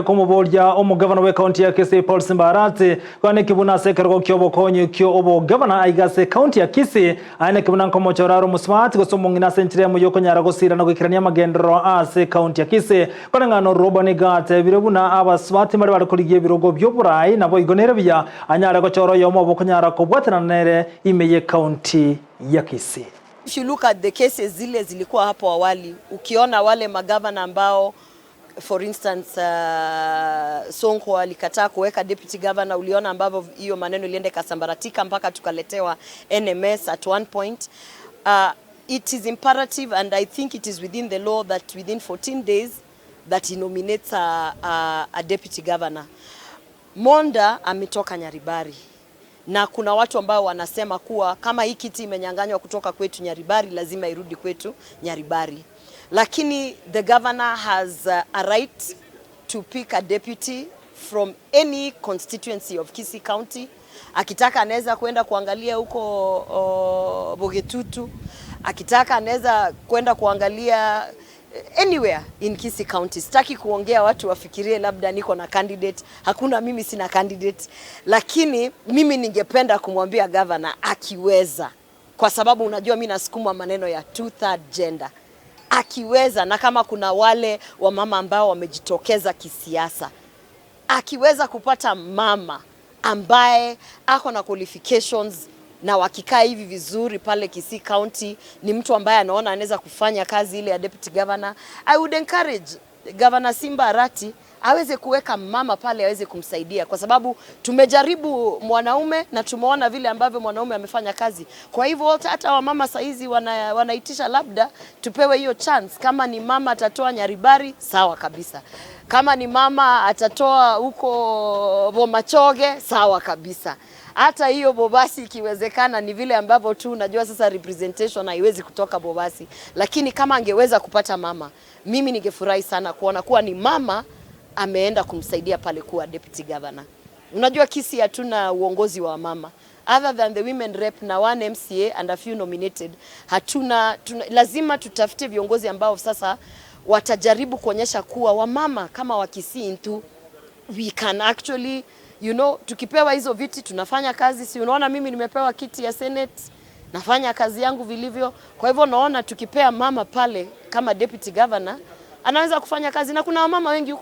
Komoboria omogavana bwe county ya Kisii Paul Simba Arati kwane kibuna ase ekerogo kia obokonyi kio obogavana aiga ase county ya Kisii aene kibuna nkomochora aro omosubati gose omong'ina ase enchera emo yokonyara gosira na goikerania amagenderero ase county ya Kisii. Koreng'ana Orwoba nigo atebire buna abasubati mbare bare korigia ebirogo bia oborai nabo igo nere buya anyare gochora oyomo obo okonyara kobwatanana nere ime ye county ya Kisii. If you look at the cases zile zilikuwa hapo awali, ukiona wale magavana ambao, for instance, Sonko alikataa kuweka deputy governor, uliona ambavyo hiyo maneno ilienda ikasambaratika mpaka tukaletewa NMS at one point. It is imperative and I think it is within the law that within 14 days that he nominates a deputy governor. Monda ametoka Nyaribari na kuna watu ambao wanasema kuwa kama hii kiti imenyang'anywa kutoka kwetu Nyaribari, lazima irudi kwetu Nyaribari. Lakini the governor has a right to pick a deputy from any constituency of Kisii County. Akitaka anaweza kwenda kuangalia huko Bogetutu, akitaka anaweza kwenda kuangalia anywhere in Kisii County. Sitaki kuongea watu wafikirie labda niko na candidate. Hakuna, mimi sina candidate, lakini mimi ningependa kumwambia governor akiweza, kwa sababu unajua mimi nasukuma maneno ya two third gender, akiweza, na kama kuna wale wamama ambao wamejitokeza kisiasa, akiweza kupata mama ambaye ako na qualifications na wakikaa hivi vizuri pale Kisii County, ni mtu ambaye anaona anaweza kufanya kazi ile ya deputy governor, I would encourage Governor Simba Arati aweze kuweka mama pale aweze kumsaidia, kwa sababu tumejaribu mwanaume na tumeona vile ambavyo mwanaume amefanya kazi. Kwa hivyo hata wamama saizi wanaitisha labda tupewe hiyo chance. Kama ni mama atatoa Nyaribari, sawa kabisa. Kama ni mama atatoa huko Bomachoge, sawa kabisa. Hata hiyo Bobasi ikiwezekana, ni vile ambavyo tu unajua sasa representation haiwezi kutoka Bobasi, lakini kama angeweza kupata mama, mimi ningefurahi sana kuona kuwa ni mama ameenda kumsaidia pale kuwa deputy governor. Unajua Kisii hatuna uongozi wa mama other than the women rep na one MCA and a few nominated. Hatuna lazima tutafute viongozi ambao sasa watajaribu kuonyesha kuwa wamama kama wa Kisii tu we can actually tukipewa hizo viti tunafanya kazi. Si unaona mimi nimepewa kiti ya Senate, nafanya kazi yangu vilivyo. Kwa hivyo naona tukipea mama pale kama deputy governor anaweza kufanya kazi, na kuna wamama wengi huko.